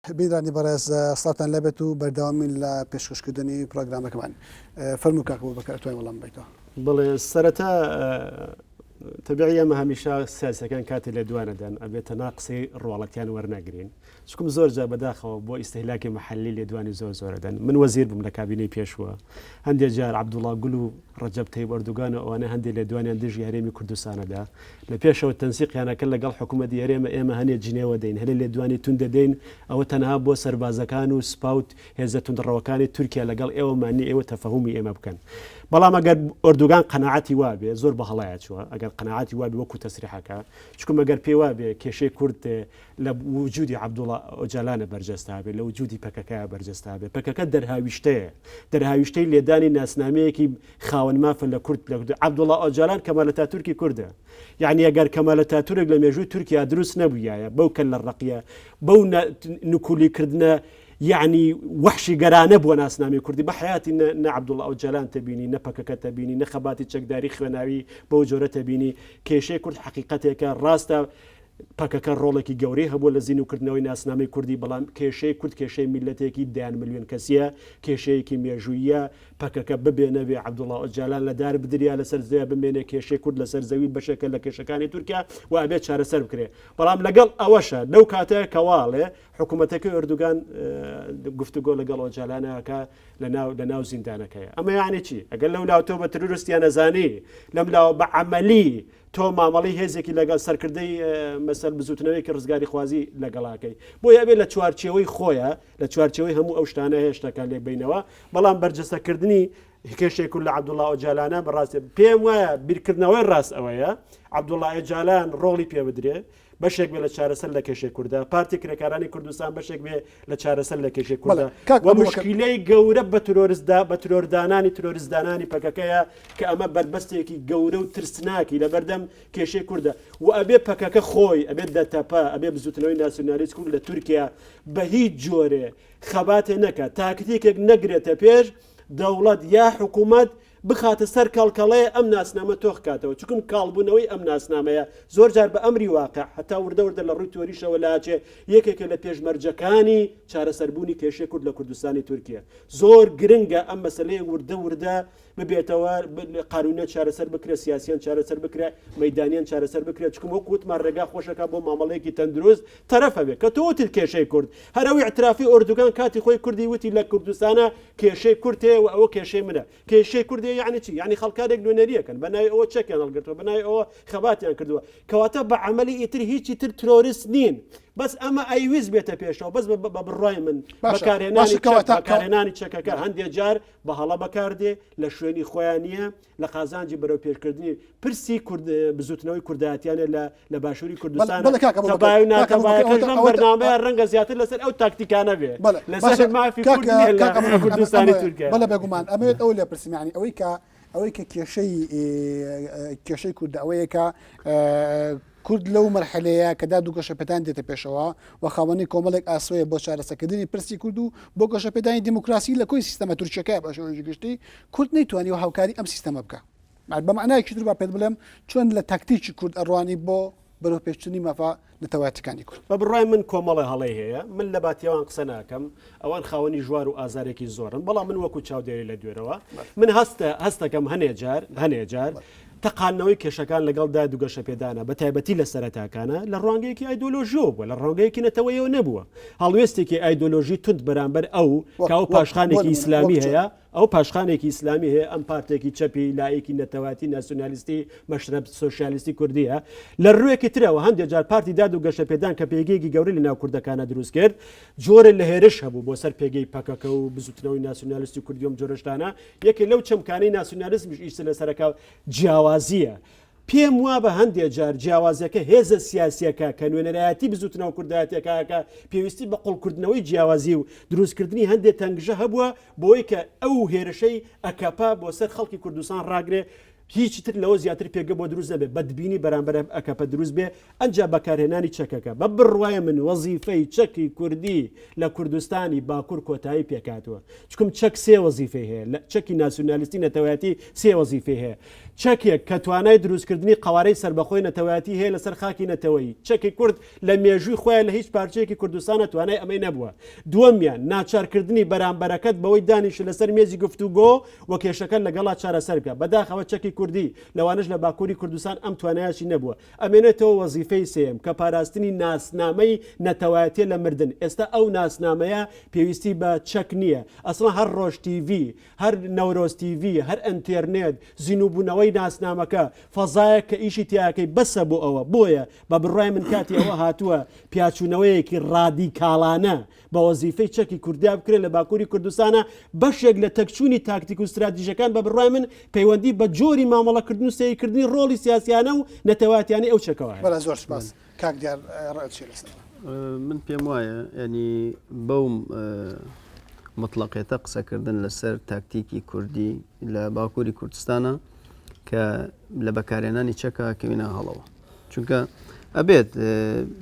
بینەرانی بەڕێز سڵاوتان لێبێت و بەردەوامین لە پێشکەشکردنی پرۆگرامەکەمان. فەرموو کاک ئەبوبەکر ئەتوانی وەڵام بەیتەوە. بەڵێ سەرەتا تەبیعی ئێمە هەمیشە سیاسەکان کاتێ لە دوانەدەن ئەبێت تەنها قسەی ڕواڵەتیان وەرنەگرین چکم زۆر جار بەداخەوە بۆ ئیسهلاکی محلی لێدوانی زۆر زۆرەدەن من وەزیر بووم لە کابینەی پێشووە هەندێک جار عەبدوڵا گول و ڕەجەب تەیب ئەردوگان و ئەوانە هەندێ لێدوانیان دژی هەرێمی کوردستانە دا، لە پێشەوە تەنسیقیان ئەکرد لەگەڵ حکومەتی هەرێمە ئێمە هەنێ جنێوە دەین، هەنێ لێدوانی توند دەدەین، ئەوە تەنها بۆ سەربازەکان و سوپا و هێزە توندڕەوەکانی تورکیا لەگەڵ ئێوەمان نیە ئێوە تەفەهومی ئێمە بکەن. بەڵام ئەگەر ئۆردوگان قەناعەتی وابێ زۆر بە هەڵەیا چووە، ئەگەر قەناعەتی وابێ وەکو تەسریحەکە، چونکم ئەگەر پێی وابێ کێشەی کورد لە وجودی عەبدوڵا ئۆجالانە بەرجەستە ئەبێ، لە وجودی پەکەکەیا بەرجەستە ئەبێ. پەکەکە دەرهاویشتەیە، دەرهاویشتەی لێدانی ناسنامەیەکی خاوەن مافە لە کورد لە عەبدوڵا ئۆجالان کەمال ئەتاتورکی کوردە. یەعنی ئەگەر کەمال ئەتاتورک لە مێژووی تورکیا دروست نەبوویایە بەو کەللە ڕەقیە، بەو نکولی کردنە یەعنی وەحشیگەرانە بووە ناسنامەی کوردی، بە حەیاتی نە نە عەبدوڵا ئۆجالان تەبینی، نە پەکەکە تەبینی، نە خەباتی چەکداری خوێناوی بەو جۆرە تەبینی. کێشەی کورد حەقیقەتێکە، ڕاستە پەکەکە ڕۆڵێکی گەورەی هەبووە لە زیندووکردنەوەی ناسنامەی کوردی، بەڵام کێشەی کورد کێشەی میللەتێکی دەیان ملیۆن کەسییە، کێشەیەکی مێژووییە، پەکەکە ببێ نەبێ عەبدوڵا ئۆجالان لە دار بدریا لەسەر زەویا بمێنێ، کێشەی کورد لەسەر زەوی بەشێکە لە کێشەکانی تورکیا و ئەبێ چارەسەر بکرێ. بەڵام لەگەڵ ئەوەشە لەو کاتەیە کە واڵێ حکوومەتەکەی ئۆردوگان گفتوگۆ لەگەڵ ئۆجالان ئەکا لەناو لەناو زیندانەکەیە. ئەمە یەعنی چی؟ ئەگەر لەو لاوە تۆ بە ترۆریستیان ئەزانی، لەم لاوە بە عەمەلی تۆ مامەڵەی هێزێکی لەگەڵ سەرکردەی مەسەل بزوتنەوەیەکی ڕزگاریخوازی لەگەڵاکەی بۆیە ئەبێ لە چوارچێوەی خۆیە لە چوارچێوەی هەموو ئەو شتانە هێشتەکان لێک بینەوە بەڵام بەرجەستەکردنی کێشێک لە عەبدوڵا ئۆجالانە بەڕاستی پێم وایە بیرکردنەوەی ڕاست ئەوەیە عەبدوڵا ئۆجالان ڕۆڵی پێ بدرێ بەشێک بێ لە چارەسەر لە کێشەی کوردە پارتی کرێکارانی کوردستان بەشێک بێ لە چارەسەر لە کێشەی کوردە و مشکیلەی گەورە بە ترۆرستدا بە ترۆردانانی ترۆرستدانانی پەکەکەیە کە ئەمە بەربەستێکی گەورە و ترسناکی لە بەردەم کێشەی کوردە و ئەبێ پەکەکە خۆی ئەبێت دەتەپە ئەبێ بزوتنەوەی ناسیونالیست کورد لە تورکیا بە هیچ جۆرێ خەباتێ نەکە تاکتیکێک نەگرێتە پێش دەوڵەت یا حکوومەت بخاتە سەر کەڵکەڵەیە ئەم ناسنامە تۆخ کاتەوە، چونکم کاڵبوونەوەی ئەم ناسنامەیە زۆر جار بە ئەمری واقع هەتا وردە وردە لە ڕووی تیۆریشەوە لاچێ یەکێکە لە پێشمەرجەکانی چارەسەربوونی کێشەی کورد لە کوردستانی تورکیە. زۆر گرنگە ئەم مەسەلەیە وردە وردە ببێتەوە قانونیان چارەسەر بکرێت، سیاسیان چارەسەر بکرێت، مەیدانیان چارەسەر بکرێت، چونکم وەک وتمان ڕێگا خۆشەکە بۆ مامەڵەیەکی تەندروست تەرەف هەبێت کە تۆ وتت کێشەی کورد هەر ئەو ئیعترافی ئۆردوگان کاتی خۆی کوردی وتی لە کوردستانە کێشەی کورد هەیە و ئەوە کێشەی منە کێشەی کورد هەیە یعنی چی یعنی خەڵکانێک نوێنەریەکەن بە ناوی ئەوە چەکیان هەڵگرتووە بە ناوی ئەوە خەباتیان کردووە کەواتە بە عەمەلی ئیتر هیچی تر ترۆریست نین بەس ئەمە ئەیویست بێتە پێشەوە بەس بە بڕوای من بەکارهێنانی بەکارهێنانی چەکەکە هەندێک جار بە هەڵە بەکاردێ لە شوێنی خۆیان نییە لە قازانجی بەرەو پێشکردنی پرسی کورد بزوتنەوەی کوردایەتیانە لە لە باشووری کوردستان تەبای و ناتەبایەکەش لەم بەرنامەیە ڕەنگە زیاتر لەسەر ئەو تاکتیکانە بێ لەسەر مافی کورد نییە لە کوردستانی تورکیا. بەڵێ بێگومان ئەمەوێت ئەو لێ پرسم یعنی ئەوەی کە ئەوەی کە کێشەی کێشەی کوردە ئەوەیە کە کورد لەو مەرحەلەیە کە داد و گەشەپێدان دێتە پێشەوە و خاوەنی کۆمەڵێک ئاسۆیە بۆ چارەسەکردنی پرسی کورد و بۆ گەشەپێدانی دیموکراسی لە کۆی سیستەمە تورکیەکە بە شێوەیەکی گشتی کورد نەیتوانیوە هاوکاری ئەم سیستەمە بکا. بە مەعنایەکی تر با پێت بڵێم چۆن لە تاکتیکی کورد ئەڕوانی بۆ بەرەوپێشچوونی مافە نەتەوایەتیەکانی کورد؟ بە بڕوای من کۆمەڵێ هەڵەی هەیە، من لە باتی ئەوان قسە ناکەم، ئەوان خاوەنی ژوار و ئازارێکی زۆرن، بەڵام من وەکو چاودێری لە دوێرەوە من هەستە هەستەکەم هەنێ جار هەنێ جار تەقاندنەوەی کێشەکان لەگەڵ داد و گەشەپێدانە بە تایبەتی لە سەرەتاکانە لە ڕوانگەیەکی ئایدۆلۆژیەوە بووە لە ڕوانگەیەکی نەتەوەیەوە نەبووە هەڵوێستێکی ئایدۆلۆژی توند بەرامبەر ئەو کە ئەو پاشخانێکی ئیسلامی هەیە ئەو پاشخانێکی ئیسلامی هەیە ئەم پارتێکی چەپی لایەکی نەتەوایەتی ناسیونالیستی مەشرەب سۆسیالیستی کوردیە لە ڕوویەکی ترەوە هەندێک جار پارتی داد و گەشەپێدان کە پێگەیەکی گەورەی لە ناو کوردەکانە دروست کرد جۆرە لە هێرش هەبوو بۆ سەر پێگەی پەکەکە و بزوتنەوەی ناسیونالیستی کوردی و جۆرەشتانە یەکێ لەو چەمکانەی ناسیونالیزمیش ئیش لەسەرەکە جیاوازیە پێم وابە هەندێ جار جیاوازیەکە هێزە سیاسیەکە کە نوێنەرایەتی بزوتنەوە کوردایەتیەکە ئەکا پێویستی بە قوڵکردنەوەی جیاوازی و دروستکردنی هەندێ تەنگژە هەبووە بۆی کە ئەو هێرشەی ئەکەپە بۆ سەر خەڵکی کوردستان ڕاگرێ هیچ تر لەوە زیاتر پێگە بۆ دروست نەبێ بەدبینی بەرامبەر ئەکەپە دروست بێ ئەنجا بەکارهێنانی چەکەکە بە بڕوای من وەزیفەی چەکی کوردی لە کوردستانی باکوور کۆتایی پێکاتوە چکم چەک سێ وەزیفەی هەیە لە چەکی ناسیونالیستی نەتەوایەتی سێ وەزیفەی هەیە. چەکێک کە توانای دروستکردنی قەوارەی سەربەخۆی نەتەوایەتی هەیە لەسەر خاکی نەتەوەیی. چەکی کورد لە مێژووی خۆیان لە هیچ پارچەیەکی کوردستانە توانای ئەمەی نەبووە. دووەمیان، ناچارکردنی بەرامبەرەکەت بەوەی دانیشە لەسەر مێزی گفتوگۆ و کێشەکەت لەگەڵا چارەسەر بکە. بەداخەوە چەکی کوردی، لەوانەش لە باکووری کوردستان ئەم توانایەشی نەبووە. ئەمێنێتەوە وەزیفەی سێیەم کە پاراستنی ناسنامەی نەتەوایەتیە لە مردن. ئێستا ئەو ناسنامەیە پێویستی بە چەک نییە. ئەسڵەن هەر ڕۆژ تیڤی، هەر نەورۆز تیڤی، هەر ئەنتێرنێت، زینووبوونەوەی ناسنامەکە، فەزایەک کە ئیشی تیاکەی بەسە بۆ ئەوە. بۆیە بە بڕوای من کاتی ئەوە هاتووە پیاچوونەوەیەکی ڕادیکاڵانە بە وەزیفەی چەکی کوردیا بکرێت لە باکووری کوردستانە. بەشێک لە تەکچوونی تاکتیک و ستراتیژەکان بە بڕوای من پەیوەندی بە جۆری مامەڵەکردن و سەیرکردنی ڕۆڵی سیاسیانە و نەتەوایەتیانەی ئەو چەکەوە هەیە. بەڵێ زۆر سوپاس. کاک دیار ڕات چیە لەسەر ئەوە؟ من پێم وایە ینی بەو مطلقێتە قسەکردن لەسەر تاکتیکی کوردی لە باکووری کوردستانە کە لە بەکارێنانی چەکە کەوینە هەڵەوە چونکە ئەبێت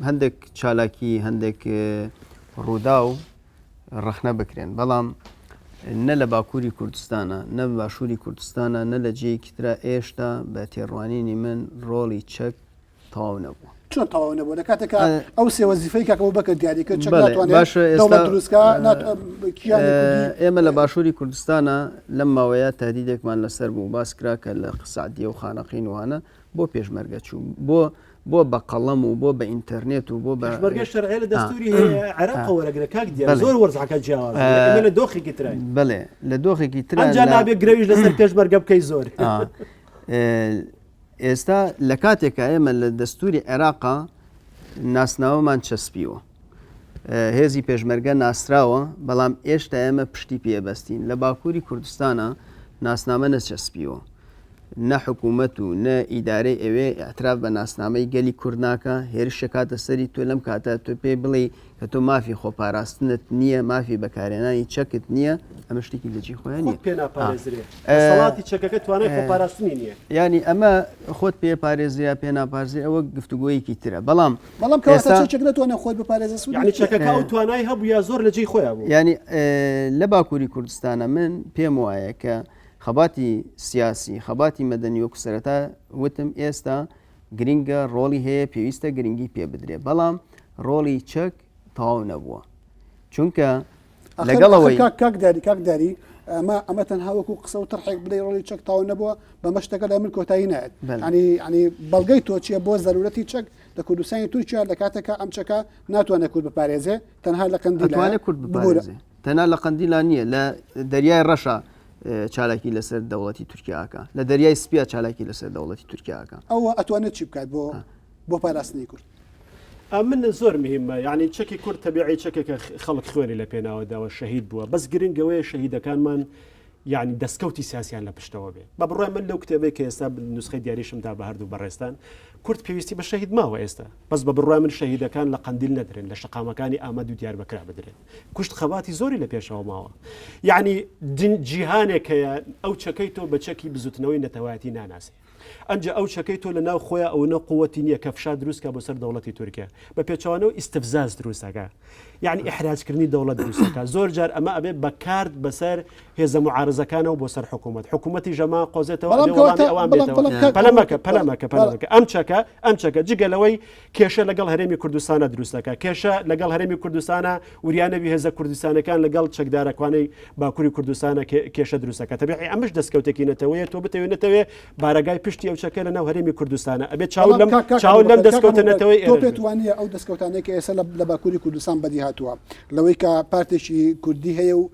هەندێک چالاکی هەندێک ڕوودا و ڕەخنە بکرێن بەڵام نە لە باکووری کوردستانە نە باشووری کوردستانە نە لە جێیەکی ترا ئێشتا بە تێڕوانینی من ڕۆڵی چەک تەواو نەبووە. چۆن تەواو نەبووە لە کاتێکا ئەو سێ وەزیفەی کاک ئەبوبەکر دیاری کرد چەک بەڵێ ناتوانێت باشە ئێستا دەوڵەت دروست کا نات کیانی کوردی ئێمە لە باشووری کوردستانە لەم ماوەیە تهدیدێکمان لەسەر بوو باس کرا کە لە سەعدیە و خانەقین وانە بۆ پێشمەرگە چوو بۆ بۆ بە قەڵەم و بۆ بە ئینتەرنێت و بۆ بە پێشمەرگە شەرعیە لە آ، دەستوری هەیە عێراقەوە وەرەگرە کاک دیار بەڵێ. زۆر وەرزعەکە جیاوازە ئێمە لە دۆخێکی تراین بەڵێ لە دۆخێکی ترا ئەمجا لە نابێ گرەویش لەسەر پێشمەرگە بکەی زۆر آ، ئێستا لە کاتێکا ئێمە لە دەستوری عێراقا ناسناوەمان چەسپیوە، هێزی پێشمەرگە ناسراوە، بەڵام ئێشتا ئێمە پشتی پێبەستین. لە باکووری کوردستانە ناسنامە نەچەسپیوە. نە حکوومەت و نە ئیدارەی ئەوێ ئیعتراف بە ناسنامەی گەلی کورد ناکا، هێرش ئەکاتە سەری، تۆ لەم کاتە تۆ پێی بڵێی کە تۆ مافی خۆپاراستنت نییە، مافی بەکارهێنانی چەکت نییە، ئەمە شتێکی لە جێی خۆیان نییە. خۆت پێ ناپارێزرێ. دەسەڵاتی چەکەکە توانای خۆپاراستنی نییە. یانی ئەمە خۆت پێ پارێزرێ یا پێ ناپارێزرێ ئەوە گفتوگۆیەکی ترە، بەڵام بەڵام کەواتە چەکێک نەتوانێت خۆی بپارێزێ سوودی یانی چەکەکە ئەو توانای هەبوو یا زۆر لە جێی خۆیا بوو؟ یانی لە باکووری کوردستانە من پێم وایە کە خەباتی سیاسی، خەباتی مەدەنی وەکو سەرەتا وتم ئێستا گرینگە، ڕۆڵی هەیە، پێویستە گرنگی پێ بدرێ، بەڵام ڕۆڵی چەک تەواو نەبووە، چونکە لەگەڵ ئەوەی کاک دیاری کاک دیاری ئەمە ئەمە تەنها وەکو قسە و تەرحێک بڵێ ڕۆڵی چەک تەواو نەبووە بەمە شتەکە لای من کۆتایی نایەت ینی ینی بەڵگەی تۆ چییە بۆ زەرورەتی چەک لە کوردستانی تورکیا لە کاتێکا ئەم چەکە ناتوانێت کورد بپارێزێ تەنها لە قەندیل ئەتوانێت کورد بپارێزێ تەنها لە قەندیلا نییە لە دەریای ڕەشە چالاکی لەسەر دەوڵەتی تورکیاکە لە دەریای سپیە چالاکی لەسەر دەوڵەتی تورکیاکە ئەوە ئەتوانێت چی بکات بۆ بۆ پاراستنی کورد من زۆر مهمە یعنی چەکی کورد تەبیعی چەکێکە خەڵک خوێنی لە پێناوە داوە شەهید بووە بەس گرنگەوەیە شەهیدەکانمان یعنی دەستکەوتی سیاسیان لە پشتەوە بێ بە بڕای من لەو کتێبێک کە ئێستا نسخەی دیاریشم دا بە هەردوو بەڕێستان کورد پێویستی بە شەهید ماوە ئێستا بەس بە بڕای من شەهیدەکان لە قەندیل نەدرێن لە شەقامەکانی ئامەد و دیاربەکرا بدرێن کوشت خەباتی زۆری لە پێشەوە ماوە یعنی جیهانێک هەیە ئەو چەکەی تۆ بە چەکی بزوتنەوەی نەتەوایەتی ناناسێ ئەنجا ئەو چەکەی تۆ لە ناو خۆیا ئەونە قوتی نییە کە فشار دروست کا بۆ سەر دەوڵەتی تورکیا بە پێچەوانەوە ئیستفزاز دروست ئەکا یعنی ئیحراجکردنی دەوڵەت دروست ئەکا زۆر جار ئەمە ئەبێ بە کارت بەسەر هێزە معارزەکانەوە بۆ سەر حکوومەت حکوومەتی ژەما قۆزێتەوە بەڵام ئەبێ وەڵامی کەواتە ئەوان بەڵام بێتەوە بەڵام کاک پەلەمەکە ئەبوبەکر پەلەمەکە بەڵام پەلەمەکە ئەم چەکە ئەم چەکە جگە لەوەی کێشە لەگەڵ هەرێمی کوردستانە دروست دەکات کێشە لەگەڵ هەرێمی کوردستانە وریا نەبی هێزە کوردستانەکان لەگەڵ چەکدارەکانەی باکووری کوردستانە کێشە دروست دەکات تەبیعی ئەمەش دەستکەوتێکی نەتەوەیە تۆ بتەوێ نەتەوێ بارەگای پشتی ئەو چەکە لەناو هەرێمی کوردستانە ئەبێت چاو لەم چاو لەم دەستکەوتە نەتەوەی تۆ پێت وانە ئەو دەستکەوتانەی کە ئێستا لە باکووری کوردستان بەدی هاتووە لەوەی کە پارتێکی کوردی هەیە و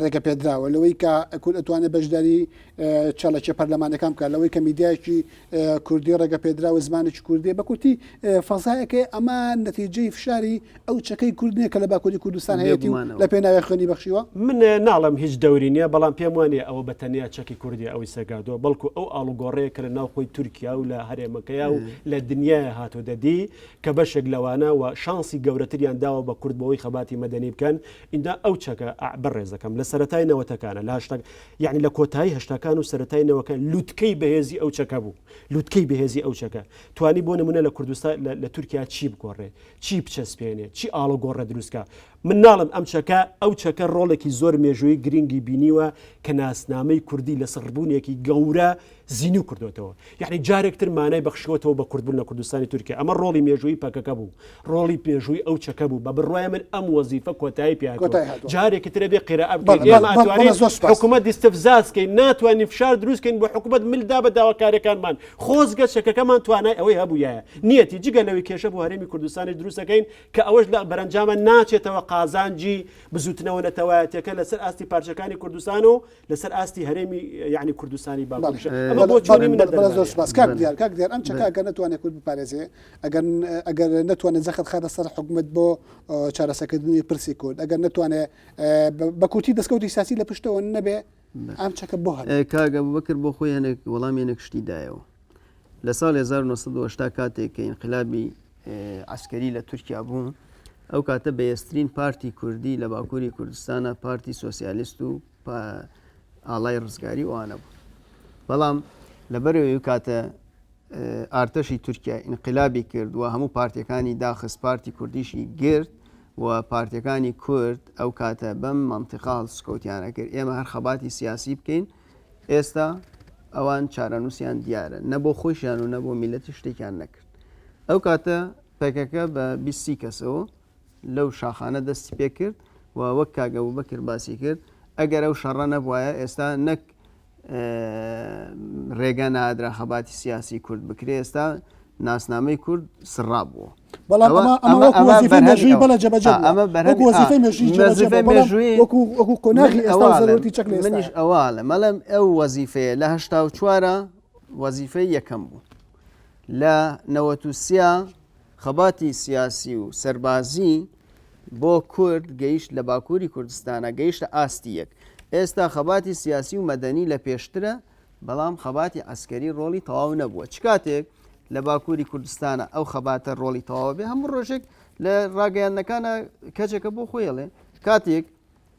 ڕێگە پێدراوە لەوەی کە کورد ئەتوانێت بەشداری چالاکیە پەرلەمانەکان بکات لەوەی کە میدیایەکی کوردی ڕێگە پێدراوە زمانێکی کوردی بە کورتی فەزایەکەی ئەمە نەتیجەی فشاری ئەو چەکەی کورد نییە کە لە باکووری کوردستان هەیەتی و لە پێناوی خوێنی بەخشیوە؟ من ناڵێم هیچ دەوری نییە، بەڵام پێم وانییە ئەوە بە تەنیا چەکی کوردیە ئەوەی سەرگاردووە، بەڵکو ئەو ئاڵوگۆڕەیە کە لە ناو خۆی تورکیا و لە هەرێمەکەیا و لە دنیایا هاتۆتە دی کە بەشێک لەوانە و شانسی گەورەتریان داوە بە کورد بۆوەی خەباتی مەدەنی بکەن، ئینجا ئەو چەکە بەڕێزەکەم لە سەرەتای نەوەتەکانە لە هەشتا یانی لە کۆتایی هەشتاکان و سەرەتای نەوەکان لوتکەی بەهێزی ئەو چەکە بوو، لوتکەی بەهێزی ئەو چەکە توانی بۆ نمونە لە کوردستان لە تورکیا چی بگۆڕێ؟ چی بچەسپێنێ، چی ئاڵوگۆڕێ دروست کا. من ناڵم ئەم چەکە ئەو چەکە ڕۆڵێکی زۆر مێژووی گرنگی بینیوە کە ناسنامەی کوردی لە سڕبوونێکی گەورە زینوو کردوێتەوە یعنی جارێکتر مانای بەخشیوەتەوە بە کوردبوون لە کوردستانی تورکیا ئەمە ڕۆڵی مێژووی پەکەکە بوو ڕۆڵی پێژووی ئەو چەکە بوو بە بڕوای من ئەم وەزیفە کۆتایی پێ جارێکی ترە بێ قیرە حکوومەت ئیستفزازکەین ناتوانین فشار دروستکەین بۆ حکوومەت ملدا بە داواکاریەکانمان خۆزگە چەکەکەمان توانای ئەوەی هەبوویایە نیەتی جگە لەوەی کێشە بۆ هەرێمی کوردستانی دروستەکەین کە ئەوەش لە بەرەنجامە ناچێتەوە قازانجی بزوتنەوە نەتەوایەتەکە لەسەر ئاستی پارچەکانی کوردستان و لەسەر ئاستی هەرێمی یعنی کوردستانی باکوور ئەمە بۆ چۆنی منە بەڵێ زۆر سپاس کاک دیار کاک دیار ئەم چەکە ئەگەر نەتوانێت کورد بپارێزێ ئەگەر ئەگەر نەتوانێت زەخت خاتە سەر حکومەت بۆ چارەسەکردنی پرسی کورد ئەگەر نەتوانێت بە کورتی دەستکەوتی سیاسی لە پشتەوە نەبێ ئەم چەکە بۆ هەبێ کاک ئەبوبەکر بۆ خۆی هەنێک وەڵامی هەنێک شتی دایەوە لە ساڵی 1970 کاتێک کە ئینقلابی عسکەری لە تورکیا بوو ئەو کاتە بەهێزترین پارتی کوردی لە باکووری کوردستانە پارتی سۆسیالیست و ئاڵای ڕزگاری ئەوانە بوو بەڵام لەبەرەوەی ئەو کاتە ئارتەشی تورکیا ئینقلابی کرد و هەموو پارتیەکانی داخست پارتی کوردیشی گرت و پارتیەکانی کورد ئەو کاتە بەم مەنتیقە هەڵسوکەوتیانە کرد ئێمە هەر خەباتی سیاسی بکەین ئێستا ئەوان چارەنووسیان دیارە نە بۆ خۆشیان و نە بۆ میلەتی شتێکیان نەکرد ئەو کاتە پەکەکە بە 20 کەسەوە لەو شاخانە دەستی پێکرد و وەک کاک ئەبوبەکر باسی کرد ئەگەر ئەو شەڕە نەبوایە ئێستا نەک ڕێگا نادرا خەباتی سیاسی کورد بکرێ ئێستا ناسنامەی کورد سڕا بووە. بەڵام ئەمە وەزیفەی مێژووی بەڵێ جێبەجێ بووە. ئەمە وەکو وەزیفەی مێژووی جێبەجێ بووە، بەڵام وەکو وەکو قۆناغی ئێستا و زەرورەتی چەک لە ئێستا. منیش ئەوە ئەڵێم ئەڵێم ئەو وەزیفەیە لە 84 وەزیفەی یەکەم بوو لە 93 خەباتی سیاسی و سەربازی بۆ کورد گەیشت لە باکووری کوردستانە گەیشتە ئاستی یەک. ئێستا خەباتی سیاسی و مەدەنی لە پێشترە بەڵام خەباتی عەسکەری ڕۆڵی تەواو نەبووە. چ کاتێک لە باکووری کوردستانە ئەو خەباتە ڕۆڵی تەواو بێ هەموو ڕۆژێک لە ڕاگەیاندنەکانە کەچەکە بۆ خۆی ئەڵێ کاتێک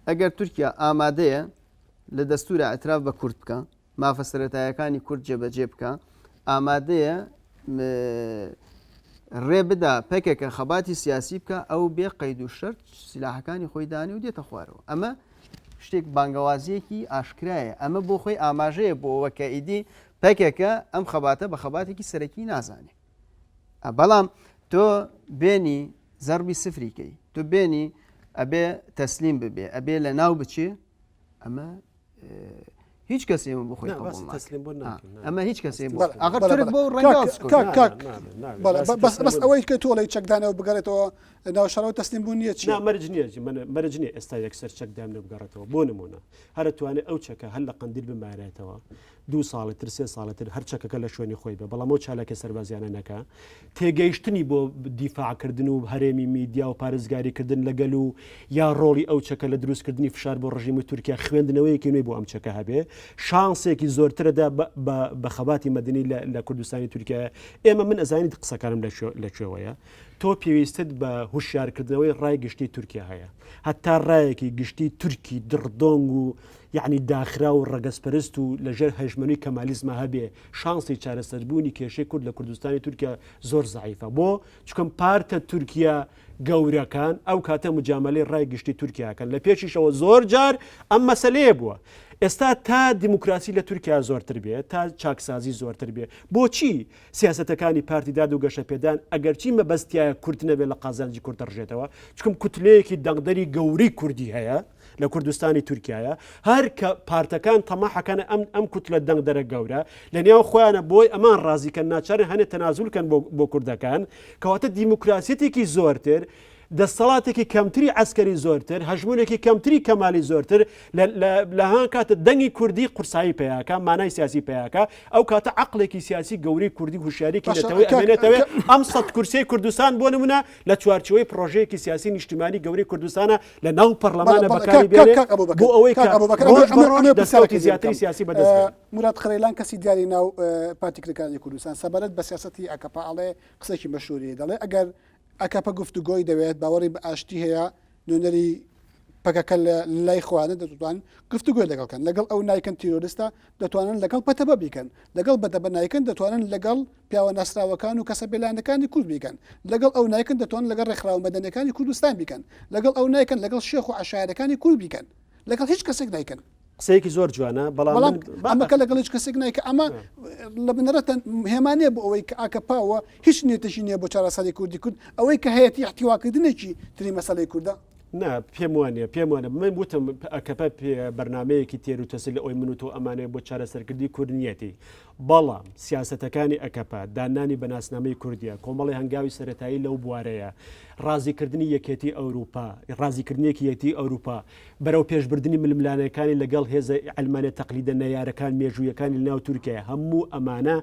ئەگەر تورکیا ئامادەیە لە دەستورا ئیعتراف بە کورد بکا مافە سەرەتایەکانی کورد جێبەجێ بکا، ئامادەیە ڕێ بدا پەکەکە خەباتی سیاسی بکا، ئەو بێ قەید و شەرت سیلاحەکانی خۆی دانێ و دێتە خوارەوە. ئەمە شتێک بانگەوازییەکی ئاشکرایە. ئەمە بۆ خۆی ئاماژەیە بۆ ئەوە کە ئیدی پەکەکە ئەم خەباتە بە خەباتێکی سەرەکی نازانێ. بەڵام تۆ بێنی زەربی سفری کەی، تۆ بێنی ئەبێ تەسلیم ببێ، ئەبێ لە ناو بچێ، ئەمە هیچ کەس ئێمە بۆ خۆی قبوڵ ئەمە هیچ کەسێ بەس بەس ئەوەی کە تۆڵی چەکدانەوە بگەڕێتەوە ناو شەڕەوە تەسلیم بوون نییە چی مەرج نییە مەرج نییە ئێستا یەکسەر چەکدان بگەڕێتەوە بۆ نمونە هەرە توانێت ئەو چەکە هەر لە قندیل بمارێتەوە دوو ساڵی تر سێ ساڵی تر هەر چەکەکە لە شوێنی خۆی بێ بەڵام ئەو چالاکیە سەربازیانە نەکا تێگەیشتنی بۆ دیفاعکردن و هەرێمی میدیا و پارێزگاریکردن لە گەل و یا ڕۆڵی ئەو چەکە لە دروستکردنی فشار بۆ ڕژیمی تورکیا خوێندنەوەیەکی نوێی بۆ ئەم چەکە هەبێ شانسێکی زۆرترەدا بە خەباتی مەدەنی لە کوردستانی تورکیا ئێمە من ئەزانیت قسەکانم لە کوێوەیە تۆ پێویستت بە هوشیارکردنەوەی ڕای گشتی تورکیا هەیە هەتا ڕایەکی گشتی تورکی دڕدۆنگ و یەعنی داخراو و ڕەگەزپەرست و لە ژێر هەژمەنوی کەمالیزما هەبێ شانسی چارەسەربوونی کێشەی کورد لە کوردستانی تورکیا زۆر زەعیفە بۆ؟ چکم پارتە تورکیا گەورەکان ئەو کاتە مجامەلەی ڕای گشتی تورکیاکەن لە پێشیشەوە زۆر جار ئەم مەسلەیە بووە ئێستا تا دیموکراسی لە تورکیا زۆرتر بێ تا چاکسازی زۆرتر بێ بۆچی سیاسەتەکانی پارتی داد و گەشەپێدان ئەگەرچی مەبەستیایە کورد نەبێ لە قازانجی کورد دەڕژێتەوە چکم کوتلەیەکی دەنگدەری گەورەی کوردی هەیە لە کوردستانی تورکایە هەر کە پارتەکان تەماحەکەنە ئەم ئەم کوتلە دەنگدەرە گەورە لە نێو خۆیانە بۆی ئەمان ڕازیکەن ناچارن هەنێ تەنازولکەن بۆ بۆ کوردەکان کەواتە دیموکراسیەتێکی زۆرتر دەستەڵاتێکی کەمتری عسکەری زۆرتر هەژمونێکی کەمتری کەمالی زۆرتر لە هەمان کاتە دەنگی کوردی قورسایی پیاکە مانای سیاسی پیاکە ئەو کاتە عقلێکی سیاسی گەورەی کوردی هوشیارێکی نەتەوەی ئەمێنێتەوە ئەم سەد کورسیەی کوردستان بۆ نمونە لە چوارچێوەی پڕۆژەیەکی سیاسی نیشتیمانی گەورەی کوردستانە لە ناو پەرلەمانە بەکاری بێنێ بۆ ئەوەی کە ڕۆژ بە ڕۆژ دەستکەوتی زیاتری سیاسی بەدەست بێنێ. موراد قەرەیلان کەسی دیاری ناو پارتی کرێکارانی کوردستان سەبارەت بە سیاسەتی ئاکەپە ئەڵێ قسەیەکی مەشهوری دەڵێ ئەگەر ئاکەپە گفتوگۆی دەوێت باوەڕی بە ئاشتی هەیە نوێنەری. پەکەکە لە لای خۆیانە دەتوانن گفتوگۆی لەگەڵ کەن، لەگەڵ ئەو نایکەن تیرۆریستە دەتوانن لەگەڵ پەتەبە بیکەن، لەگەڵ بەدەبە نایکەن دەتوانن لەگەڵ پیاوە ناسراوەکان و کەسە بێلایەنەکانی کورد بیکەن، لەگەڵ ئەو نایکەن دەتوانن لەگەڵ ڕێکخراوە مەدەنیەکانی کوردستان بیکەن، لەگەڵ ئەو نایکەن لەگەڵ شێخ و عەشایەرەکانی کورد بیکەن، لەگەڵ هیچ کەسێک نایکەن. قسەیەکی زۆر جوانە بەڵام بەڵام ئەمەکە لەگەڵ هیچ کەسێک نایکە ئەمە لە بنەڕەتە هێما نییە بۆ ئەوەی کە ئاکەپەوە هیچ نیەتێکی نییە بۆ چارەسەری کوردی کورد ئەوەی کە هەیەتی احتیواکردنێکی تری مەسەلەی کوردە. نا پێم وانە پێم وانە من وتم ئەکەپە بەرنمەیەکی تێر و تەسل لە ئەوی من و تۆ ئەمانەیە بۆ چارەسەرکردنی کورد نیەتی بەڵام سیاسەتەکانی ئەکەپە دانانی بە ناسنامەی کوردیە کۆمەڵی هەنگاوی سەتایی لەو بوارەیە ڕازیکردنی یەکێتی ئەوروپا ڕازیکردنێکی یەکێتی ئەوروپا بەرەو پێشبردنی ململانێکانی لەگەڵ هێزە عەلمانیە تەقلیدە نەیارەکان مێژوویەکانی لەناو تورکیای هەموو ئەمانە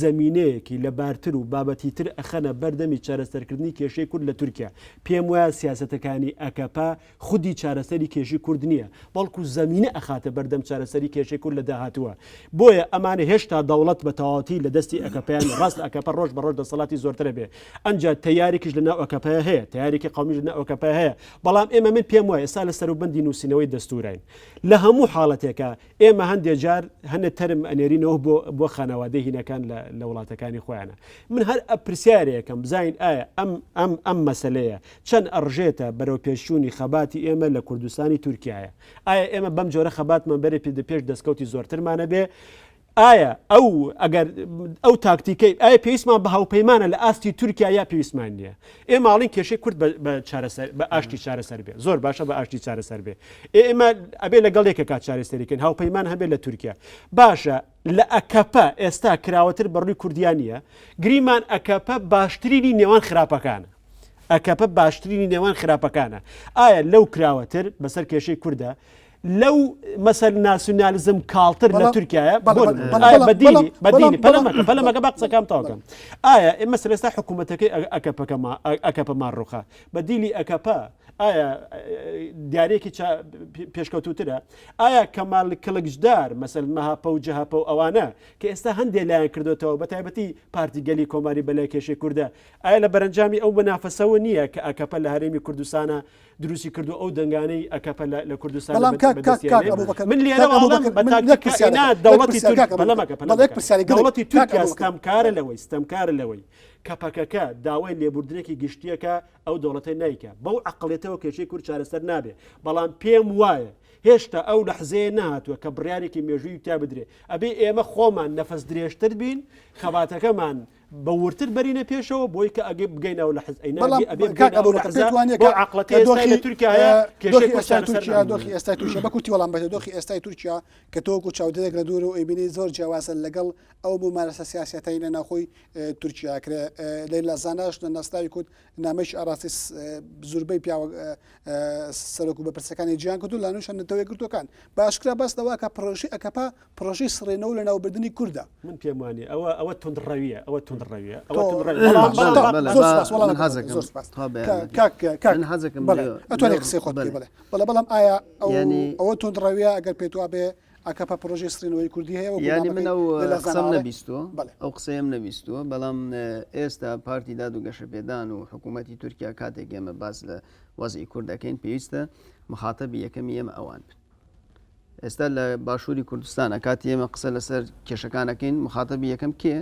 زەمینەیەکی لەبارتر و بابەتیتر ئەخەنە بەر دەمی چارەسەرکردنی کێشەی کورد لە تورکیا. پێم وایە سیاسەتەکانی ئەکەپە خودی چارەسەری کێشی کورد نییە، بەڵکو زەمینە ئەخاتە بەردەم چارەسەری کێشەی کورد لە داهاتووە. بۆیە ئەمانە هێشتا دەوڵەت بە تەواوەتی لە دەستی ئەکەپەیان نیە. ڕاستە ئەکەپە ڕۆژ بە ڕۆژ دەسەڵاتی زۆرتر ئەبێ. ئەنجا تەیارێکیش لە ناو ئەکەپەیا هەیە، تەیارێکی قەومیش لە ناو ئەکەپەیا هەیە. بەڵام ئێمە من پێم وایە ئێستا لە سەروبەندی نووسینەوەی دەستووراین. لە هەموو حاڵەتێکا ئێمە هەندێ جار هەنێ تەرم ئەنێرینەوە بۆ بۆ خانەوادەی هینەکان لە لە وڵاتەکانی خۆیانە. من هەر ئە پرسیارێکم بزانین ئایا ئەم ئەم ئەم مەسەلەیە چەند ئەڕژێتە بەرەو پێشچوونی خەباتی ئێمە لە کوردستانی تورکیایە؟ ئایا ئێمە بەم جۆرە خەباتمان بەرێ پێ پێش دەستکەوتی زۆرترمانە بێ؟ ئایا ئەو ئەگەر ئەو تاکتیکەی ئایا پێویستمان بە هاوپەیمانە لە ئاستی تورکیا یا پێویستمان نییە؟ ئێمە ئەڵێین کێشەی کورد بە چارەسەر بە ئاشتی چارەسەر بێ زۆر باشە بە ئاشتی چارەسەر بێ ئێمە ئەبێ لەگەڵ یەکێکا چارەسەری کەین هاوپەیمان هەبێ لە تورکیا باشە لە ئەکەپە ئێستا کراوەتر بەڕووی کوردیان نییە گریمان ئەکەپە باشترینی نێوان خراپەکانە ئەکەپە باشترینی نێوان خراپەکانە ئایا لەو کراوەتر بەسەر کێشەی کوردە لەو مەسەل ناسیونالیزم کاڵتر لە تورکایە بەدیلی بەدیلی پەلەمەکە پەلەمەکە بە قسەکان تاکەم ئایا ئێمە سەرستا حکوومەتەکەی ئەکەپەکەما ئەکەپەمان ڕوخا بەدیلی ئەکەپە ئایا دیارێکی پێشکەوتوترە ئایا کەمال کلکجدار مەسەل مەهاپە و جەهەپە و ئەوانە کە ئێستا هەندێک لایەن کردوێتەوە بە تایبەتی پارتی گەلی کۆماری بەلای کێشەی کوردە ئایا لە بەرەنجامی ئەو بەنافەسەوە نییە کە ئەکەپە لە هەرێمی کوردستانە دروستی کردو ئەو دەنگانەی ئەکەپە لە کوردستان بەڵام کاک کاک کاک ئەبوبەکر من لێرەوە ئەڵێم بە تاکتیک نا دەوڵەتی تورک پەلەمەکە پەلەمەکە دەوڵەتی تورکیا ستەمکارە لەوەی ستەمکارە لەوەی کە پەکەکە داوای لێبوردنێکی گشتیەکە ئەو دەوڵەتە نیکە بەو عقلێتەوە کێشەی کورد چارەسەر نابێ بەڵام پێم وایە هێشتا ئەو لەحزەیە نەهاتووە کە بڕیارێکی مێژووی تیا بدرێ ئەبێ ئێمە خۆمان نەفەس درێژتر بین خەباتەکەمان بە وردتر بەرینە پێشەوە بۆی کە ئەگەی بگەینە ئەو لەحز ئەی بەڵام نابی ئەبێ کاک بگەینە ئەو ئەبوبەکر لەحزە پێت وانیە بۆ کە عەقڵەکەی کە ئێستای دۆخی لە تورکیا هەیە دۆخی کێشەی کورد ئێستای چارەسەر تورکیا نابێ. دۆخی ئێستای تورکیا بە کورتی وەڵام بەتە دۆخی ئێستای تورکیا کە تۆ وەکو چاودێرێک لە دوورەوە ئەیبینی زۆر جیاوازە لەگەڵ ئەو مومارەسە سیاسیەتەی لە ناوخۆی تورکیا ئەکرێ لەیلا زاناش لە ناسراوی کورد نامەیەکی ئاراستەی زوربەی پیاوە سەرۆک و بەرپرسەکانی جیهان کردو لانوشە نەتەوە یەکگرتووەکان بە ئاشکرا باس لەوە کە پڕۆژەی ئەکەپە پڕۆژەی سڕینەوە و لەناوبردنی کوردە. من پێم وانیە ئەوە ئەوە توندڕەویە ئەوە توندڕەویە ئەوە تۆ توندڕەویە بەڵام بەڵام بەڵام بەڵێ زۆر با سپاس وەڵام من حەزەکەم زۆر سپاس تا بەیان کاک کاک من حەزەکەم بەڵێ لێ ئەتوانێ لێ قسەی خۆت بکەی بەڵێ بەڵێ بەڵێ بەڵام ئایا ئەو یانی ئەوە توندڕەویە ئەگەر پێت وابێ ئاکەپە پڕۆژەی سڕینەوەی کوردی هەیە وەکو یانی من نامەکەی ئەو لەیلا قسەم زانا ئەڵێ نەبیستووە بەڵێ ئەو قسەیەم نەبیستووە بەڵام ئێستا پارتی داد و گەشەپێدان و حکوومەتی تورکیا کاتێک ئێمە باس لە وەزعی کورد دەکەین پێویستە مخاتەبی یەکەمی ئێمە ئەوان بن ئێستا لە باشووری کوردستانە کاتی ئێمە قسە لەسەر کێشەکانەکەین مخاتەبی یەکەم کێ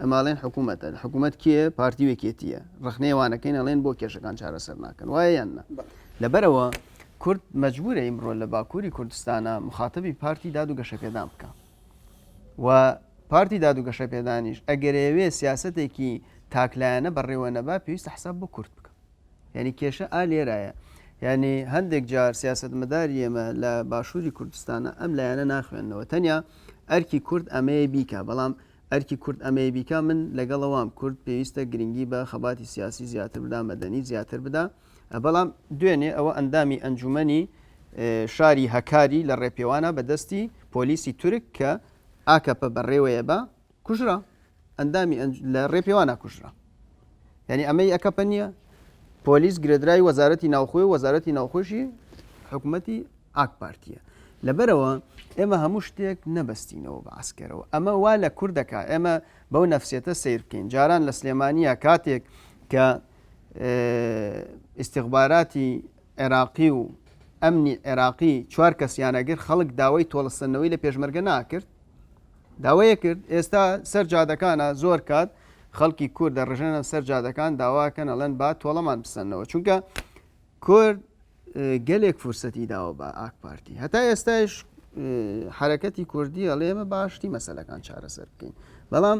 ئەماڵێن حکوومەتە حکوومەت کێ پارتی وێکێتیە ڕخنەیەوانەکەین ئەڵێن بۆ کێشەکان چارەسەر ناکەن وایە یان نا لەبەرەوە کورد مەجبورە ئیمڕۆ لە باکووری کوردستانە مخاتەبی پارتی داد و گەشەپێدان بکە و پارتی داد و گەشەپێدانیش ئەگەرەوێ سیاستێکی تاکلایەنە بەڕێوە نەبا پێویستە حساب بۆ کورد بکە یانی کێشە ئا لێرایە. یانی هەندێک جار سیاسەتمەداری ئێمە لە باشووری کوردستانە ئەم لایەنە ناخوێننەوە. تەنیا ئەرکی کورد ئەمەیە بیکا، بەڵام ئەرکی کورد ئەمەیە بیکا من لەگەڵەوام کورد پێویستە گرنگی بە خەباتی سیاسی زیاتر بدا، مەدەنی زیاتر بدا. بەڵام دوێنێ ئەوە ئەندامی ئەنجومەنی شاری هەکاری لە ڕێپێوانە بە دەستی پۆلیسی تورک کە ئاکەپە بەڕێوەیە بە کوژرا. ئەندامی لە ڕێپێوانە کوژرا. یعنی ئەمەی ئەکەپە نییە پۆلیس گرێدراوی وەزارەتی ناوخۆی وەزارەتی ناوخۆشی حکوومەتی ئاک پارتیە لەبەرەوە ئێمە هەموو شتێک نەبەستینەوە بە عسکەرەوە ئەمە وا لە کوردەکە ئێمە بەو نەفسێتە سیر بکەین جاران لە سلێمانە کاتێک کە ئیسیغباراتی عێراقی و ئەمنی عێراقی چوار کەسیان ئەگرت خەڵک داوای تۆڵەسەندنەوەی لە پێشمەرگە ناکرد؟ داوای کرد ئێستا سەر جادەکانە زۆر کات خەڵکی کورد دەڕژێنە سەر جادەکان داواکەن ئەڵێن با تۆڵەمان بسەنەوە چونکە کورد گەلێک فرسەتی داوە بە ئاک پارتی هەتا ئێستاش حرەکەتی کوردی ئەڵێ ئێمە باشتی مەسەلەکان چارەسەر بکەین بەڵام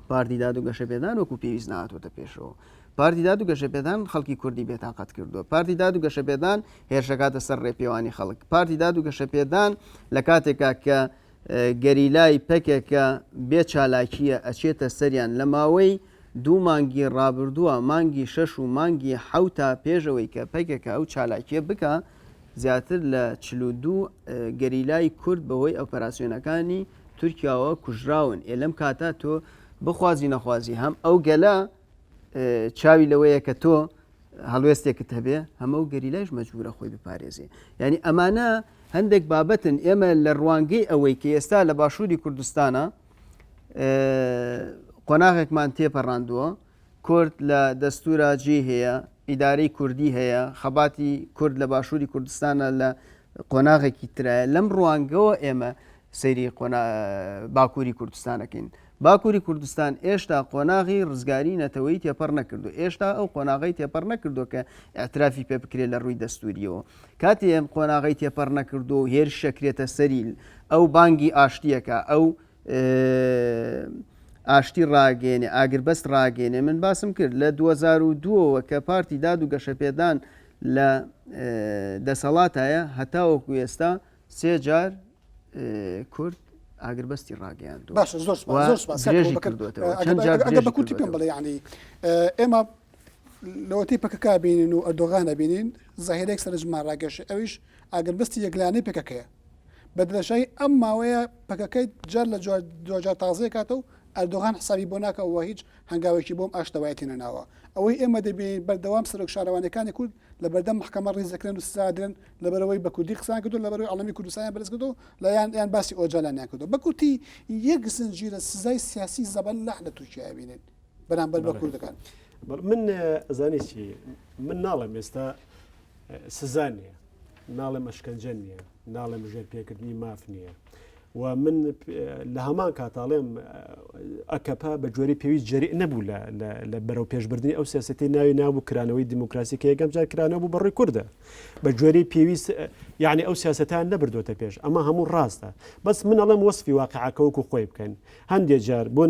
پارتی داد و گەشەپێدان وەکو پێویست نهاتۆتە پێشەوە پارتی داد و گەشەپێدان خەڵکی کوردی بێتاقەت کردووە پارتی داد و گەشەپێدان هێرشەکاتە سەر ڕێپێوانی خەڵک پارتی داد و گەشەپێدان لە کاتێکا کە گەریلای پەکەکە بێ چالاکییە ئەچێتە سەریان لە ماوەی دوو مانگی ڕابردووە مانگی شەش و مانگی حەوتا پێش ئەوەی کە پەکەکە ئەو چالاکیە بکا زیاتر لە 42 گەریلای کورد بەهۆی ئۆپەراسیۆنەکانی تورکیاوە کوژراون ئێ لەم کاتە تۆ بخوازی نەخوازی هەم ئەو گەلە چاوی لەوەیە کە تۆ هەڵوێستێکت هەبێ هەمە و گەریلایش مەجبورە خۆی بپارێزێ یعنی ئەمانە هەندێک بابەتن ئێمە لە ڕوانگەی ئەوەی کە ئێستا لە باشووری کوردستانە قۆناغێکمان تێپەڕاندووە کورد لە دەستورا جێ هەیە ئیدارەی کوردی هەیە خەباتی کورد لە باشووری کوردستانە لە قۆناغێکی ترایە لەم ڕوانگەوە ئێمە سەیری باکووری کوردستانەکەین باکووری کوردستان ئێشتا قۆناغی ڕزگاری نەتەوەیی تێپەڕ نەکردو ئێشتا ئەو قۆناغەی تێپەڕ نەکردووە کە ئیعترافی پێ بکرێت لە ڕووی دەستووریەوە. کاتێ ئەم قۆناغەی تێپەڕ نەکردووە و هێرش ئەکرێتە سەری ئەو بانگی ئاشتیەکە ئەو ئاشتی ڕاگەێنێ ئاگربەست ڕاگەێنێ من باسم کرد لە 2002ەوە کە پارتی داد و گەشەپێدان لە دەسەڵاتایە هەتاوەکو ئێستا سێ جار کورد ئاگربەستی ڕاگەیاندووە باشە زۆر سوپاس زۆر سوپاس کاک درێژی ئەبوبەکر کردووەتەوە ئەگەر چەند جار ئەگەر درێژی بە کورتی پێم کردووەتەوە بڵێ یعنی ئێمە لەوەتەی پەکەکە بینین و ئەردۆغان ئەبینین زاهیرێک سەرنجمان ڕاکێشێ ئەویش ئاگربەستی یەکلایەنەی پەکەکەیە بە درێژایی ئەم ماوەیە پەکەکەی جار لە جوار دوجار تازەیە کاتە و ئەردۆغان حسابی بۆ ناکە و هیچ هەنگاوێکی بۆم ئاشتەوایەتی نەناوە ئەوەی ئێمە دەبینین بەردەوام سەرۆک شارەوانیەکانی کورد لە بەردەم مەحکەمە ڕیز دەکرێن و سزا دەدرێن لەبەرئەوەی بە کوردی قسەیان کردووە، لەبەرئەوەی عەڵەمی کوردستانیان بەرز کردووە لە یان یان باسی ئۆجالانیان کردووە. بە کورتی یەک زنجیرە سزای سیاسی زەبەلاح لە تورکیا ئەبینین بەرامبەر بە کوردەکان. من ئەزانی چی من ناڵێم ئێستا سزا نییە ناڵێم ئەشکەنجە نییە ناڵێم ژێر پێکردنی ماف نییە و من لە هەمان کاتاڵێم ئەکەپە بە جۆری پێویست جەری نەبوو لە بەرەو پێشبردننی ئەو سیاستی ناوی نابوو کرانەوەی دیموکراسی کە یەکەم جار کرانەوە بوو بەڕووی کوردە بە جۆری پێویست یعنی ئەو سیاستان نەبردوێتە پێش ئەمە هەموو ڕاستە بەس من ئەڵێم وەسفی واقعەکە وەکو خۆی بکەن هەندێک جار بۆ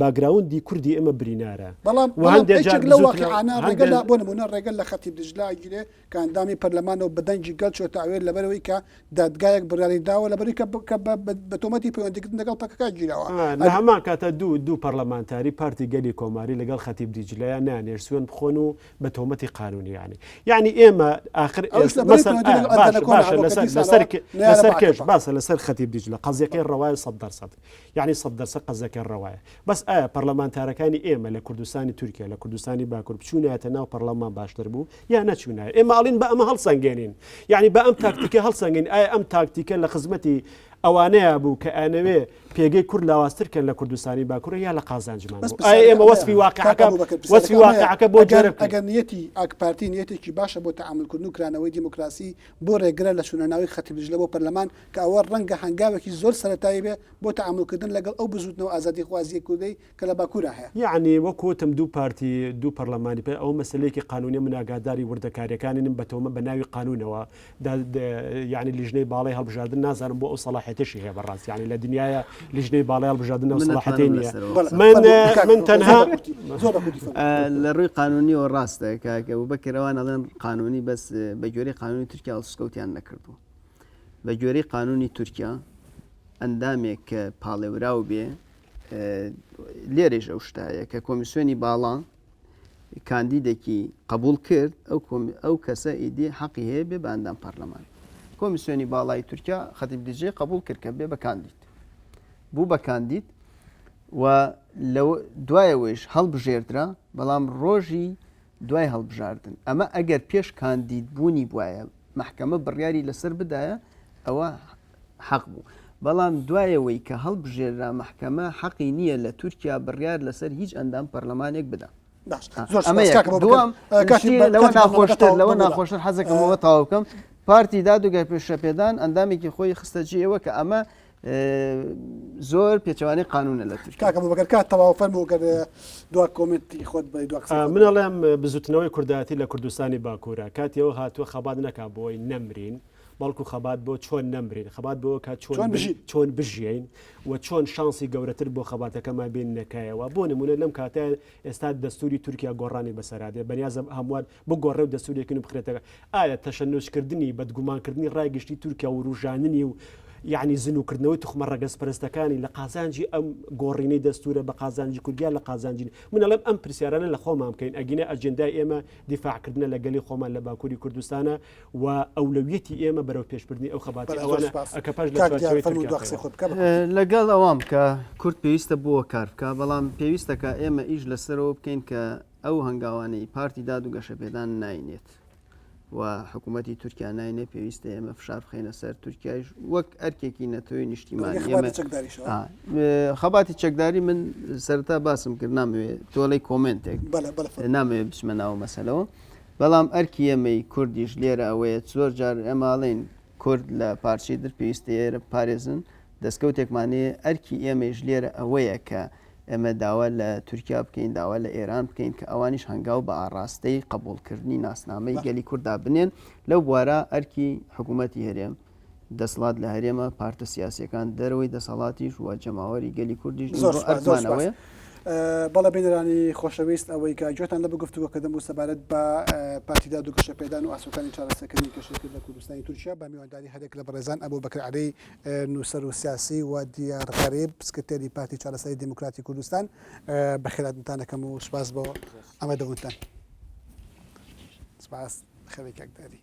باگراوندی کوردی ئێمە برینارە بەڵام هەندێک جار لە واقعانە ڕێگە بۆ نمونە ڕێگە لە خەتیب دجلە ئەگیرێ کە ئەندامی پەرلەمانە و بە دەنگی گەل چۆتە ئەوێ لەبەرئەوەی کە دادگایەک بڕیاری داوە لەبەرئەوەی کە کە بە بە تۆمەتی پەیوەندیکردن لەگەڵ پەکەکە گیراوە. لە هەمان کاتا دوو دوو پەرلەمانتاری پارتی گەلی کۆماری لەگەڵ خەتیب دیجلەیا نانێشت سوێند بخۆن و بە تۆمەتی قانونی یانی یانی ئێمە ئاخر ئەویش لەبەرئەوەی ئێستا پەیوەندی مەسەل لەگەڵ باشە ئەرگەنەکۆنە باشە هەبووە کە لەسەر دیسانەوە لەسەر نەیارە لەسەر بە کێش ئاکەپە. باسە لەسەر خەتیب دیجلە قەزیەکەی ڕەوایە سەد دەرسەد یانی سەد دەرسەد قەزیەکەی ڕەوایە بەس ئایا پەرلەمانتارەکانی ئێمە لە کوردستانی تورکیا لە کوردستانی باکور بچوونایەتە ناو پەرلەمان باشتر بوو یا نەچوونایە ئێمە ئەڵین بە ئەمە هەڵسەنگێنین یعنی بە ئەم تاکتیکە هەڵسەنگین ئایا ئەم تاکتیکە لە خزمەتی ئەوانەیە بوو کە ئەنەوێ پێگەی کورد لاوازتر کەن لە کوردستانی باکوورە یا لە قازانجمان بەس بوو ئایا پرسیارەکە ئێمە ئەمەیە وەسفی کاک واقعەکە ئەبوبەکر وەسفی پرسیارەکە ئەمەیە واقعەکە بۆ ئەگەر جۆرە بکەین ئەگەر نیەتی ئاک پارتی نیەتێکی باشە بۆ تەعامولکردن و کرانەوەی دیموکراسی بۆ ڕێگرە لە چوونە ناوی خەتیب دجلە بۆ پەرلەمان کە ئەوە ڕەنگە هەنگاوێکی زۆر سەرەتایی بێ بۆ تەعامولکردن لەگەڵ ئەو بزووتنەوە ئازادیخوازییە کوردەی کە لە باکوورا هەیە. یەعنی وەک وتم دوو پارتی دوو پەرلەمانی پێ ئەوە مەسەلەیەکی قانونیە من ئاگاداری وردەکاریەکانی نیم بە تۆمە بە ناوی قانونەوە دا یەعنی لیژنەی باڵای هەڵبژاردن نازانم بۆ ئەو سەڵاحیەتەشی هەیە بەڕاست یەعنی لە دنیایا لیژنەی باڵای هەڵبژاردن ئەو من سەڵاحەتەی ئەتوانم نییە لەسەرەوە بەڵێ قسە من فەرموو کاک من زۆر تەنها بە کورتی زۆر بە کورتی فەرموو. لە ڕووی قانونیەوە ڕاستە کاک ئەبوبەکر ئەوان ئەڵێن قانونی بەس بە گوێرەی قانونی تورکیا هەڵسوکەوتیان نەکردووە بە گوێرەی قانونی تورکیا ئەندامێک کە پاڵێوراو بێ لێرەیش ئەو شتە هەیە کە کۆمیسیۆنی باڵا کاندیدێکی قبول کرد ئەو ئەو کەسە ئیدی حەقی هەیە بێ بە ئەندام پەرلەمان کۆمیسیۆنی باڵای تورکیا خەتیب دیجێ قبول کرد کە بێ بە کاندید بوو بە کاندید و دوایەوەیش هەڵبژێردرا بەڵام ڕۆژی دوای هەڵبژاردن ئەمە ئەگەر پێش کاندید بوونی بواە مەحکەمە بڕیاری لەسەر بدایە ئەوە حەق بوو بەڵام دوایەوەی کە هەڵبژێررا مەحکەمە حەقی نییە لە تورکیا بڕیار لەسەر هیچ ئەندام پەرلەمانێک بدا. باش زۆر ئەمە سوپاس یەک. کاک ئەبوبەکر دووەم کاتی شتی بە لەوە کاتی بەرنامەکە ناخۆشتر تەواو لەوە ببورە ناخۆشتر حەزەکەم ئەوە تەواو بکەم. پارتی داد و گەشەپێدان ئەندامێکی خۆی خستە جێیەوە کە ئەمە زۆر پێچەوانەی قانونە لە تورکیا. کاک ئەبوبەکر کات تەواو فەرموو گەر دوا کۆمێنتی خۆت بڵێی دوا قسەی خۆت من ئەڵێم بزوتنەوەی کوردایەتی لە کوردستانی باکوورە کاتی ئەوە هاتووە خەبات نەکا بۆی نەمرین بەڵکو خەبات بۆ چۆن نەمرین خەبات بۆ کە چۆن چۆن بژین. چۆن بژیین و چۆن شانسی گەورەتر بۆ خەباتەکەمان بێنینە کایەوە بۆ نمونە لەم کاتە ئێستا دەستوری تورکیا گۆڕانی بەسەرا دێ بەنیازە هەموار بگۆڕێ و دەستورێکی نوێ بخرێتە ئایا تەشەنوجکردنی بەدگومانکردنی ڕای گشتی تورکیا وروژاندنی و یعنی زنوکردنەوەی توخمە ڕەگەزپەرستەکانی لە قازانجی ئەم گۆڕینەی دەستورە بە قازانجی کوردیا لە قازانجی من ئەڵێم ئەم پرسیارانە لە خۆمان بکەین ئەگینە ئەجێندای ئێمە دیفاعکردنە لە گەلی خۆمان لە باکووری کوردستانە و ئەولەویەتی ئێمە بەرەو پێشبردنی ئەو خەباتی ئەوانە ئەکەپەش لە چوارچێوەی تورکیا لەگەڵ ئەوام کە کورد پێویستە بۆ کار بکا بەڵام پێویستە کە ئێمە ئیش لەسەرەوە بکەین کە ئەو هەنگاوانەی پارتی داد و گەشەپێدان ناینێت و حکوومەتی تورکیا ناینێ پێویستە ئێمە فشار بخەینە سەر تورکیایش وەک ئەرکێکی نەتەوەی نیشتیمانی خەباتی چەکداری من سەرتا باسم کرد نامەوێ تۆڵەی کۆمنتێک نامەوێ بچمە ناو مەسەلەوە بەڵام ئەرکی ئێمەی کوردیش لێرە ئەوەیە زۆر جار ئێماڵین کورد لە پارچەی در پێویستە ئێرە پارێزن دەستکەوتێکمان هەیە ئەرکی ئێمەیش لێرە ئەوەیە کە ئێمە داوا لە تورکیا بکەین، داوا لە ئێران بکەین کە ئەوانیش هەنگاو بە ئاڕاستەی قبوڵکردنی ناسنامەی گەلی کورددا بنێن، لەو بوارە ئەرکی حکوومەتی هەرێم، دەسەڵات لە هەرێمە، پارتە سیاسییەکان دەرەوەی دەسەڵاتیش و جەماوەری گەلی کوردیش زۆر ئیمڕۆ سوپاس زۆر ئەرکمان سوپاس. ئەوەیە. بەڵێ بینەرانی خۆشەویست ئەوەی کە گوێتان لە بوو گفتوگۆکردن بوو سەبارەت بە پارتی داد و گەشەپێدان و ئاسۆکانی چارەسەرکردنی کێشەی کورد لە کوردستانی تورکیا بە میوانداری هەریەک لە بەڕێزان ئەبوبەکر عەلی نووسەر و سیاسی و دیار غەریب سکرتێری پارتی چارەسەری دیموکراتی کوردستان بەخێراتنتان دەکەم و سوپاس بۆ ئامادەبوونتان. سپاس خەوی کاک داری.